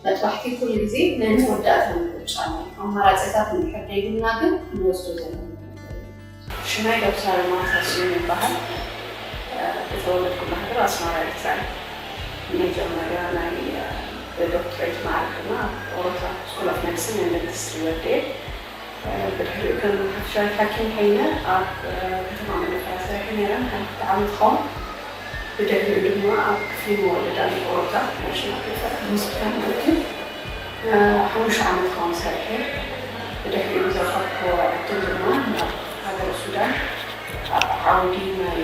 መጥባሕቲ ኩሉ ግዜ ናይ መወዳእታ ምርጫ እዩ። ኣማራጺታት እንድሕር ደይብልና ግን ክንወስዶ ዘለና ነገር እዩ። ሽመይ ዶክተር ማርታ ስዩም ይበሃል። ዝተወለድኩላ ሃገር ኣስመራ ኤርትራ እዩ። መጀመርያ ናይ ዶክትሬት ማዕርግ ድማ ኣብ ኦሮታ ስኩል ኦፍ ሜዲሲን ኤንድ ደንቲስትሪ ወዲኤ፣ ብድሕሪኡ ከም ሓፈሻዊ ሓኪም ኮይነ ኣብ ከተማ መንደፈራ ሰሪሐ ነይረ ንሓንቲ ዓመት ክኸውን። ብድሕሪኡ ድማ ኣብ ክፍሊ መወለዳ ንቆሮታ ናሽናል ሪፈራል ሆስፒታል ማለት እዩ። ሓሙሽተ ዓመት ክኸውን ሰሪሐ። ብድሕሪኡ ዝረኸብኩዎ ዕድል ድማ ናብ ሃገረ ሱዳን ኣብ ዓውዲ ናይ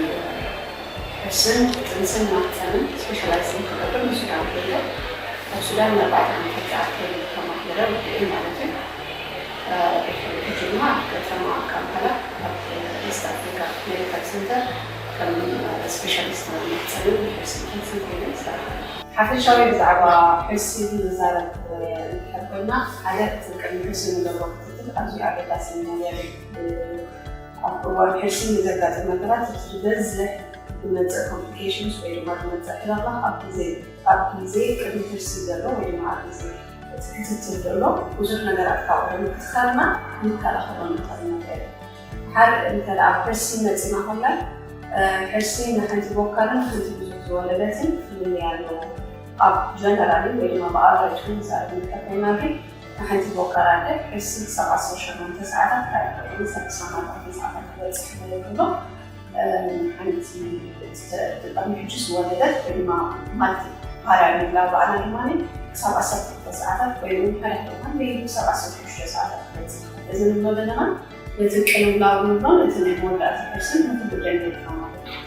ሕስን ጥንስን ማህፀንን ስፔሻላይዝ ክገብር ንሱዳን ከይደ። ኣብ ሱዳን ንኣርባዕተ ዓመታት ዝኣክል ተማሂረ ወዲኤ ማለት እዩ። ሕጂ ድማ ኣብ ከተማ ካምፓላ ኣብ ኢስት ኣፍሪካ ሜዲካል ሰንተር ከም ስፔሻሊስት ናይ ማህፀንን ሕስን ጥንስን ኮይነ ይሰርሕ። ሓፈሻዊ ብዛዕባ ሕሲ ንዛረብ እንድሕር ኮይና፣ ሓደ እቲ ቅድሚ ሕሲ ንገብሮ ክትትል ኣዝዩ ኣገዳሲ ነገር እዩ። ኣብ እዋን ሕሲ ንዘጋጥም ነገራት እቲ ዝበዝሕ ዝመፅእ ኮምፕሊኬሽንስ ወይ ድማ ዝመፅእ ሕልኽላኽ ኣብ ግዜ ኣብ ግዜ ቅድሚ ሕሲ ዘሎ ወይ ድማ ኣብ ግዜ እቲ ክትትል ዘሎ ብዙሕ ነገራት ካብ ቅድሚ ክትኸልና ክንከላኸሎ ንኽእል ነገር እዩ። ድሓር እንተ ደኣ ሕርሲ መጺና ከላ፣ ሕርሲ ንሓንቲ ቦካልን ንሓንቲ ብዙሕ ዝወለደትን ፍልልይ ኣለዎ። ኣብ ጀነራሊ ወይ ድማ ብኣቨሬጅ ክንዛረብ እንተኮይና ግን ንሓንቲ ቦካል ኣደ ሕርሲ ክሳብ ዓሰርተ ሸሞንተ ሰዓታት ካብ ይኸውን፣ ክሳብ ዕስራን ኣርባዕተን ሰዓታት ክበጽሕ ይኽእል ኣሎ። ሓንቲ ቅድሚ ሕጂ ዝወለደት ወይ ድማ ማልቲ ፓራሚላ በዓላ ድማ ክሳብ ዓሰርተ ክልተ ሰዓታት ወይ እውን ሓደ ሓደ እዋን ለይሉ ክሳብ ዓሰርተ ሽዱሽተ ሰዓታት ክበጽሕ ይኽእል። እዚ ንብሎ ዘለና ነቲ ቅልውላው ንብሎን እቲ ናይ መወዳእታ ሕርስን ንኽብደል ጌርና ማለት እዩ።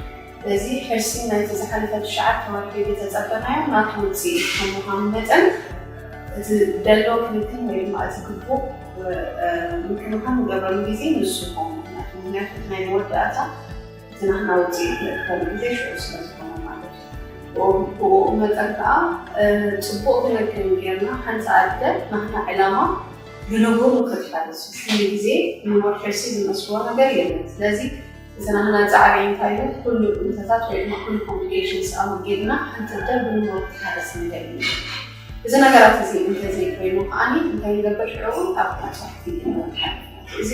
ስለዚ ሕርሲ ናይቲ ዝሓለፈ ትሽዓተ ወርሒ ዝተጸበናዮ ናቱ ውጽኢት ከም ምዃኑ መጠን እቲ ደሎ ክንክን ወይ ድማ እቲ ግቡእ ምክንኻን ንገብረሉ ግዜ ንሱ ይኸውን። ምክንያቱ ምክንያቱ እቲ ናይ መወዳእታ እቲ ናህና ውፅኢት ንእከሉ ግዜ ሽዑ ስለ ዝኾነ ማለት እዩ። ብኡ መጠን ከዓ ፅቡቕ ክንክን ጌርና ሓንቲ ኣደ ናህና ዕላማ ብንቡር ንክትሓርስ ኩሉ ግዜ ንሞት ሕርሲ ዝመስልዎ ነገር የለን። ስለዚ እቲ ናህና ፃዕሪ እንታይ እዩ? ኩሉ እንተታት ወይ ድማ ኩሉ ኮምፕሊኬሽንስ ኣወጊድና ሓንቲ ኣደ ብንቡር ክትሓርስ ንደሊ። እዚ ነገራት እዚ እንተዘይኮይኑ ከዓኒ እንታይ ንገብር ሽዑ እውን ኣብ መጥባሕቲ ኢና ንሓልፍ። እዚ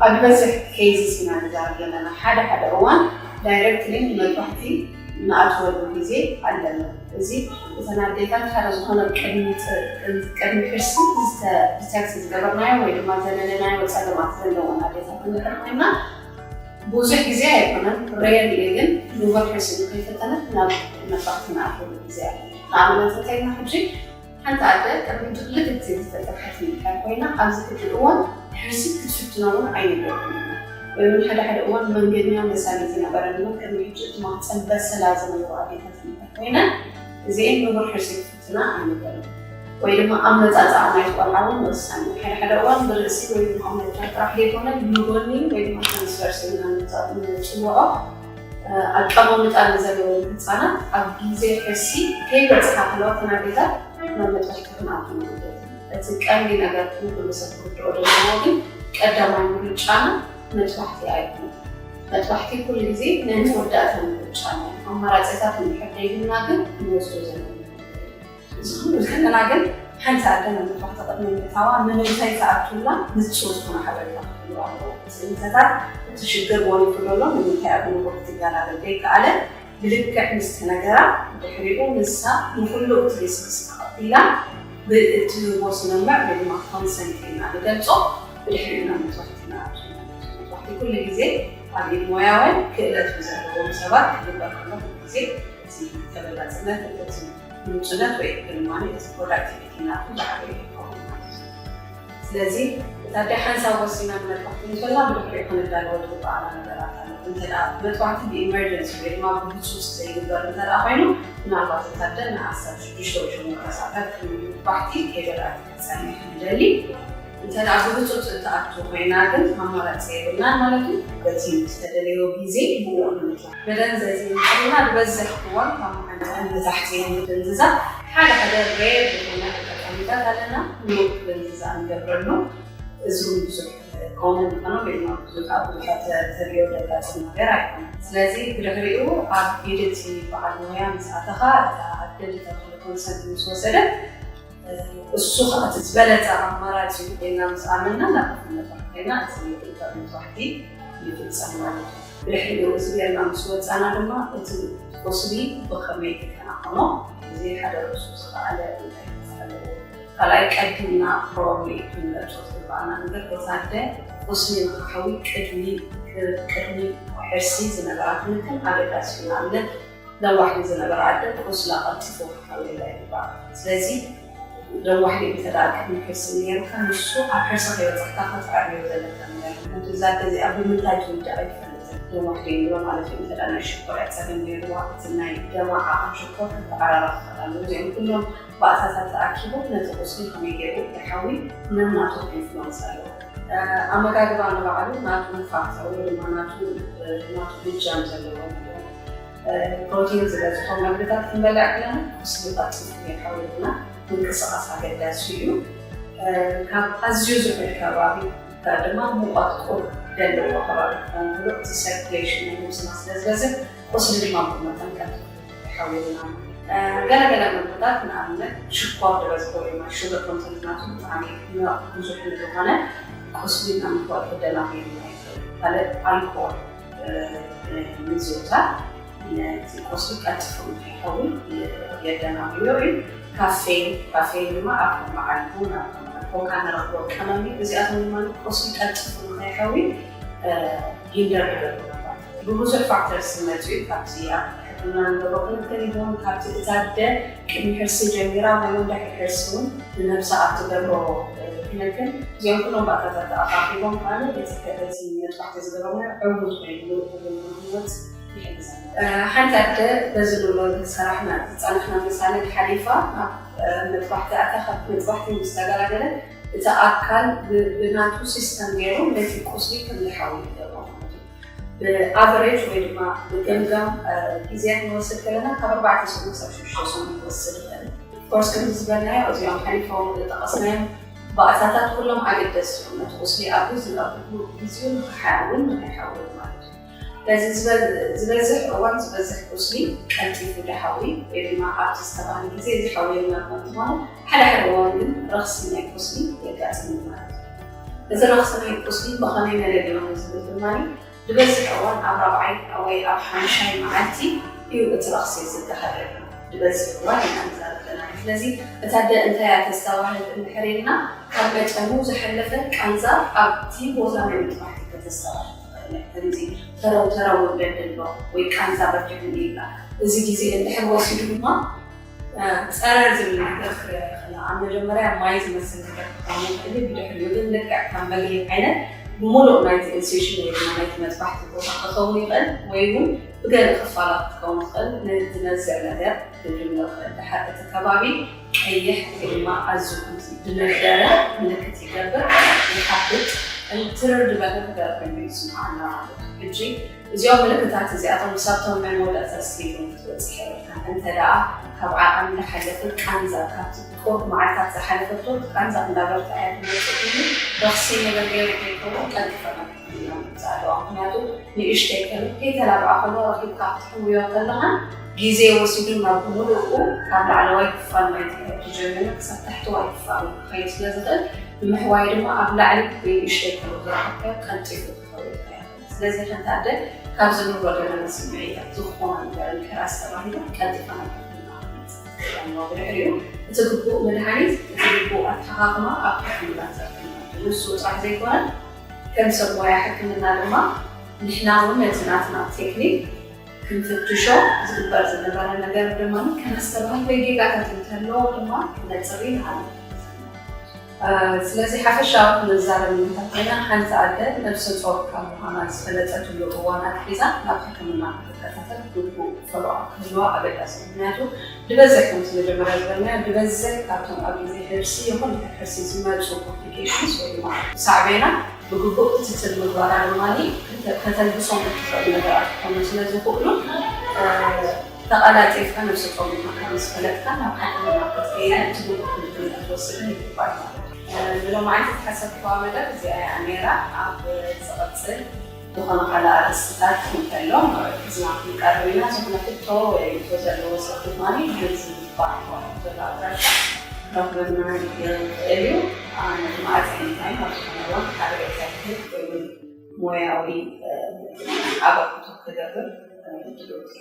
ኣብ ዝበዝሕ ኬዝስ ኢና ንዛረብ ዘለና። ሓደ ሓደ እዋን ዳይረክትሊ ንመጥባሕቲ ንኣትወሉ ግዜ ኣለና። እዚ እተን ኣዴታት ሓደ ዝኾነ ቅድሚ ጥ- ቅድሚ ሕርሲ ዝተ- ዲተክት ዝገበርናዮ ወይ ድማ ዘለለናዮ ፀገማት ዘለወን ኣዴታት እንድሕር ኮይና ብዙሕ ግዜ ኣይኮነን፣ ሬርሊ ግን ንቡር ሕርሲ ከይፈተነት ናብ መጥባሕቲ ንኣትወሉ ግዜ ኣሎ። ንኣብነት እንተይልና ሕጂ ሓንቲ ኣደ ቅድሚ ክልተ ግዜ ዝተጠብሐት እንድሕር ኮይና ኣብዚ ሕጂ እዋን ሕርሲ ክትፍትና እውን ኣይንገብርን ኢና። ወይ እውን ሓደ ሓደ እዋን መንገድና መሳሊ ዝነበረ ድማ ቅድሚ ሕጂ እቲ ማህፀን በሰላ ዝነበሩ ኣዴታት እንድሕር ኮይነን እዚኤን ንቡር ሕርሲ ክፍትና ኣይንገብርን። ወይ ድማ ኣመፃፅኣ ናይቲ ቆልዓ እውን ወሳኒ እዩ። ሓደ ሓደ እዋን ብርእሲ ወይ ድማ ኣብ መድረኽ ጥራሕ ዘይኮነ ንጎኒ ወይ ድማ ትራንስቨርስ ኢልና ንፅውዖ ኣቀማምጣ ንዘለዎም ህፃናት ኣብ ግዜ ሕርሲ ከይበፅሓ ከለዋ ተናዴታት ናብ መጥባሕቲ ክንኣቱ ንግደድ። እቲ ቀንዲ ነገር ንኩሉ ሰብ ክርድኦ ዘለዎ ግን ቀዳማይ ምርጫና መጥባሕቲ ኣይኮነን። መጥባሕቲ ኩሉ ግዜ ናይ መወዳእታ ምርጫ እዩ። ኣማራፂታት እንድሕር ደይብልና ግን ክንወስዶ ዘለና ነገር እዩ። እዚ ክንብል ከለና ግን ሓንቲ ኣደ ናብ መጥባሕቲ ቅድሚ ምእታዋ ንምንታይ ትኣቱላ ንጹር ዝኾነ ሓበሬታ ክህልዋ ኣለዎ። እቲ እንተታት እቲ ሽግር ወኒኹ ዘሎ ንምንታይ ኣብ ንቡር ክትጋላገል ዘይከኣለ ብልክዕ ምስ ተነገራ፣ ድሕሪኡ ንሳ ንኹሉ እቲ ሪስክስ ተቐቢላ ብእትህቦ ስምምዕ ወይ ድማ ኮንሰንት ኢልና ንገልጾ፣ ብድሕሪኡ ናብ መጥባሕቲ ንኣቱ። መጥባሕቲ ኩሉ ግዜ ኣብ ኢድ ሞያውያን ክእለት ብዘለዎም ሰባት ክግበር ከሎ፣ ኩሉ ግዜ እቲ ተበላጽነት፣ እቲ ግልጹነት ወይ ድማ እቲ ፕሮዳክቲቪቲ ናቱ ዝዓበየ ይኸውን ማለት እዩ። ስለዚ እታ ኣደ ሓንሳብ ወሲና ንመጥባሕቲ እንከላ ብድሕሪኡ ክንዳለወሉ ዝግበኣና ነገራት ኣሎ። እንተ ደኣ መጥባሕቲ ብኢመርጀንሲ ወይ ድማ ብህጹጽ ዘይግበር እንተ ደኣ ኮይኑ፣ ምናልባት እታ ኣደ ንዓሰርተ ሽዱሽተ ወይ ሸሞንተ ሰዓታት ቅድሚ መጥባሕቲ ከይበልዐት ክትጸንሕ ንደሊ። እንተ ደኣ ብህጹጽ እትኣቱ ኮይና ግን ኣማራጺ የብልናን ማለት እዩ። በቲ ዝተደለዮ ግዜ ብኡ ንምጥባሕ መደንዘዚ እንተልና ዝበዝሕ እዋን ካብ መዓንጠአን ንታሕቲ እየን ዝድንዝዛ። ሓደ ሓደ ሬር ዝኾነ ኣጋጣሚታት ኣለና ምሉእ ድንዝዛ እንገብረሉ። እዚ እውን ብዙሕ ኮመን ዝኾነ ወይ ድማ ብዙሕ ኣብ ብዙሓት ተሪኦ ዘጋጥም ነገር ኣይኮነን። ስለዚ ብድሕሪኡ ኣብ ኢድ እቲ በዓል ሞያ ምስ ኣተኻ እታ ኣደ ዝተኽእሎ ኮንሰንት ምስ ወሰደት እሱ ከዓ እቲ ዝበለፀ ኣማራፂ እዩ ኢልና ምስ ኣመንና ናብ ክፍል መጥባሕቲ ከይና እቲ ኢንተርኔት ዋሕዲ ይፍፀም ማለት እዩ። ብድሕሪኡ እዚ ጌርና ምስ ወፃና ድማ እቲ ቁስሊ ብኸመይ ክከናኸኖ እዚ ሓደ ርእሱ ዝኸኣለ እንታይ ክኸውን ኣለዎ። ካልኣይ ቀዲምና ፕሮብሊ ክንገልፆ ዝግባኣና ነገር እታ ኣደ ቁስሊ ንክሓዊ ቅድሚ ቅድሚ ሕርሲ ዝነበራ ክንክን ኣገዳሲ እዩ። ንኣብነት ለዋሕሊ ዝነበረ ኣደ ቁስላ ቀልጢፉ ክሓውየላ ይግባእ። ስለዚ ለዋሕሊ እንተ ደኣ ቅድሚ ሕርሲ ነይሩካ ንሱ ኣብ ሕርሲ ከይበፅሕካ ከተዕርዮ ዘለካ ነገር እዩ። ምክንያቱ እዛ ኣደ እዚኣ ብምንታይ ትውዳእ ኣይትፈልጥን። ለዋሕሊ ንብሎ ማለት እዩ። እንተ ደኣ ናይ ሽኮር ጸገም ነይርዋ እቲ ናይ ደማ ዓቐን ሽኮር ከተዓራርያ ክኽእል ኣለዎ። እዚኦም ኩሎም ባእታታት ተኣኪቦም ነቲ ቁስሊ ከመይ ገይሩ ይሓዊ ነናቶም ኢንፍሉወንስ ኣለዎ። ኣመጋግባ ንባዕሉ ናቱ ፋክተር ወይ ድማ ናቱ ናቱ እጃም ዘለዎ ነገር ፕሮቲን ዝበዝሖም መግብታት ክንበልዕ ከለና ቁስሊ ቀልጢፉ የሓውየልና፣ ምንቅስቓስ ኣገዳሲ እዩ። ካብ ኣዝዩ ዝሑል ከባቢ ድማ ሙቐት ቁር ዘለዎ ከባቢ ክኸውን ከሎ እቲ ሰርኩሌሽን ናይ ነብስና ስለ ዝበዝሕ ቁስሊ ድማ ብመጠን ቀልጢፉ ይሓውየልና። ገለገለ መግብታት ንኣብነት ሽኮር ዝበዝሖ ወይ ድማ ሹገር ኮንተንት ናቱ ብጣዕሚ ብዙሕ ንዝኾነ ቁስሊ ናብ ምፍዋት ክደናጎየልና ይኽእል። ካልእ ኣልኮል ምዝውታር ነቲ ቁስሊ ቀልጢፉ ንከይኸውን የደናጉዮ እዩ። ካፌን ካፌን ድማ ኣብ ከም በዓል ቡን ኣብ ከም በዓል ኮካ ንረኽቦ ቀመም እዩ። እዚኣቶም ድማ ቁስሊ ቀልጢፉ ንከይሓዊ ሂንደር ይገብሩ። ብብዙሕ ፋክተርስ ዝመፅእ እዩ። ካብዚ ኣብ ሕክምና ንገብሮ ክንክን ይኹን ካብቲ እታ ኣደ ቅድሚ ሕርሲ ጀሚራ ወይ እውን ድሕሪ ሕርሲ እውን ንነብሳ ኣብ ትገብሮ ክንክን እዚኦም ኩሎም ባእታታት ተኣኻኺቦም ከኣ እቲ እቲ መጥባሕቲ ዝገበርናዮ ዕዉት ኮይኑ እውን ንክንወጽእ ይሕግዘና። ሓንቲ ኣደ በዚ ንብሎ ዝሰራሕና ዝጸናሕና መሳለል ሓሊፋ ናብ መጥባሕቲ ኣታ ካብቲ መጥባሕቲ ምስ ተገላገለት እቲ ኣካል ብናቱ ሲስተም ገይሩ ነቲ ቁስሊ ከም ዝሓዊ ይገብሮ ማለት እዩ። ብኣቨሬጅ ወይ ድማ ብገምጋም ግዜያት ንወስድ ከለና ካብ ኣርባዕተ ሰሙን ክሳብ ሽዱሽተ ሰሙን ክወስድ ይኽእል። ኦፍኮርስ ከምዚ ዝበልናዮ እዚኦም ሓሊፎም ዝጠቐስናዮም ባእታታት ኩሎም ኣገደስቲ እዮም። ነቲ ቁስሊ ኣብ ዝነብርሉ ግዜኡ ንኽሓውን ንኸይሓውር ማለት እዩ። ስለዚ ዝበዝሕ እዋን ዝበዝሕ ቁስሊ ቀልጢፉ ዝሓዊ ወይ ድማ ኣብቲ ዝተባህለ ግዜ ዝሓውየልና እኳ እንተኾነ ሓደ ሓደ እዋን ግን ረኽሲ ናይ ቁስሊ የጋጥም ማለት እዩ። እዚ ረኽሲ ናይ ቁስሊ ብኸመይ መለሊዮ ንዝብል ድማ ዝበዝሕ እዋን ኣብ ራብዓይ ወይ ኣብ ሓሙሻይ መዓልቲ እዩ እቲ ረኽሲ ዝጋሃደሉ። ዝበዝሕ እዋን ኢና ንዛረብ ዘለና። ስለዚ እታ ኣደ እንታይ እያ ተስተባህል እንድሕር ኢልና ካብ መጠኑ ዝሓለፈ ቃንዛ ኣብቲ ቦታ ናይ ምጥባሕቲ ከተስተባህል ትኽእል እያ። ከምዚ ተረው ተረው ይብለኒ ኣሎ ወይ ቃንዛ በርቲዑኒ ይብላ። እዚ ግዜ እንድሕር ወሲዱ ድማ ጸረር ዝብል ነገር ክረአ ይኽእል። ኣብ መጀመርያ ማይ ዝመስል ነገር ክኸውን ይኽእል እዩ። ብድሕሪኡ ግን ልክዕ ከም መግቢ ዓይነት ብምሉእ ናይቲ ኢንሲሽን ወይ ድማ ናይቲ መጥባሕቲ ቦታ ክኸውን ይኽእል ወይ እውን ብገለ ክፋላት ክኸውን ይኽእል። ንዝነዝዕ ነገር ክግድም ይኽእል። ድሓር እቲ ከባቢ ቀይሕ ወይ ድማ ኣዝዩ ከምዚ ዝነደረ ምልክት ይገብር፣ ይሓብጥ፣ ትርር ዝበለ ነገር ኮይኑ ይስምዓና ማለት እዩ። ሕጂ እዚኦም ምልክታት እዚኣቶም ክሳብቶም ናይ መወዳእታ ስቴጅ እውን ክትበጽሕ የብልካን። እንተ ደኣ ካብ ዓቐን ዝሓለፈ ቃንዛ፣ ካብቲ ቁሩብ መዓልታት ዝሓለፈቶ እቲ ቃንዛ እንዳበርትዐ እያ ትመጽእ ኮይኑ ረኽሲ ነገር ገይሩ ከይከውን ቀልጢፈ ናብ ሕክምና ምምጻእ ኣለዋ። ምኽንያቱ ንእሽተይ ከሎ ከይተላብዓ ከሎ ረኺብካ ክትሕውዮ ከለኻ ግዜ ወሲዱ ናብ ብምሉኡ ካብ ላዕለዋይ ክፋል ናይቲ ከብዲ ጀሚሩ ክሳብ ታሕተዋይ ክፋሉ ክኸይድ ስለ ዝኽእል ንምሕዋይ ድማ ኣብ ላዕሊ ብንእሽተይ ከሎ ዝረኸብካዮ ቀልጢፉ ክኸውን ይኽእል። ስለዚ ሓንቲ ኣደ ካብዚ ንብሎ ዘለና ስምዒታት ዝኾነ ነገር እንድሕር ኣስተባሂላ ቀልጢፋ ናብ ሕክምና ክትመጽእ ትኽእል እያ። ብድሕሪኡ እቲ ግቡእ መድሃኒት፣ እቲ ግቡእ ኣተሓኻኽማ ኣብ ሕክምና ዘርፊ ንሱ ጥራሕ ዘይኮነ ከም ሰብ ሞያ ሕክምና ድማ ንሕና እውን ነቲ ናትና ቴክኒክ ክንፍትሾ ዝግበር ዝነበረ ነገር ድማ ከነስተባህል ወይ ጌጋታት እንተለዎ ድማ ክነጽሪ ንዓለም ስለዚ ሓፈሻዊ ክንዛረብ እንተኮይና ሓንቲ ኣደ ነብሰ ጾር ካብ ምዃና ዝፈለጠትሉ እዋን ኣትሒዛ ናብ ሕክምና ክትከታተል ግቡእ ፎሎኣፕ ክህልዋ ኣገዳሲ እዩ። ምክንያቱ ዝበዝሕ ከምቲ መጀመርያ ዝበልናዮ ዝበዝሕ ካብቶም ኣብ ግዜ ሕርሲ ይኹን ድሕሪ ሕርሲ ዝመፁ ኮምፕሊኬሽንስ ወይ ድማ ሳዕቤናት ብግቡእ ክትትል ምግባራ ድማ ከተልግሶም እትኽእል ነገራት ክኾኑ ስለ ዝኽእሉ ተቐላጢፍካ ነብሰ ጾር ምዃንካ ምስ ፈለጥካ ናብ ሕክምና ክትከይድን እቲ ግቡእ ክንክን ክትወስድን ይግባእ ማለት እዩ። ንሎማዓንቲ ዝሓሰብክዋ መደብ እዚኣ እያ ነይራ። ኣብ ዝቕጽል ዝኾነ ካልእ ኣርእስትታት እንከሎ ናብ ሕዝና ክንቀርብ ኢና። ዝኾነ ሕቶ ወይ ርእይቶ ዘለዎ ሰብ ድማ በዚ ዝግባእ ክኾን ዘሎ ኣድራሻ ከቕርበልና ይኽእል እዩ። ኣነ ድማ ኣጽኒዕና ኣብ ዝኾነ እዋን ሓደ ኤግዛክቲቭ ወይ እውን ሞያዊ ኣበርክቶ ክገብር ድሉው እየ።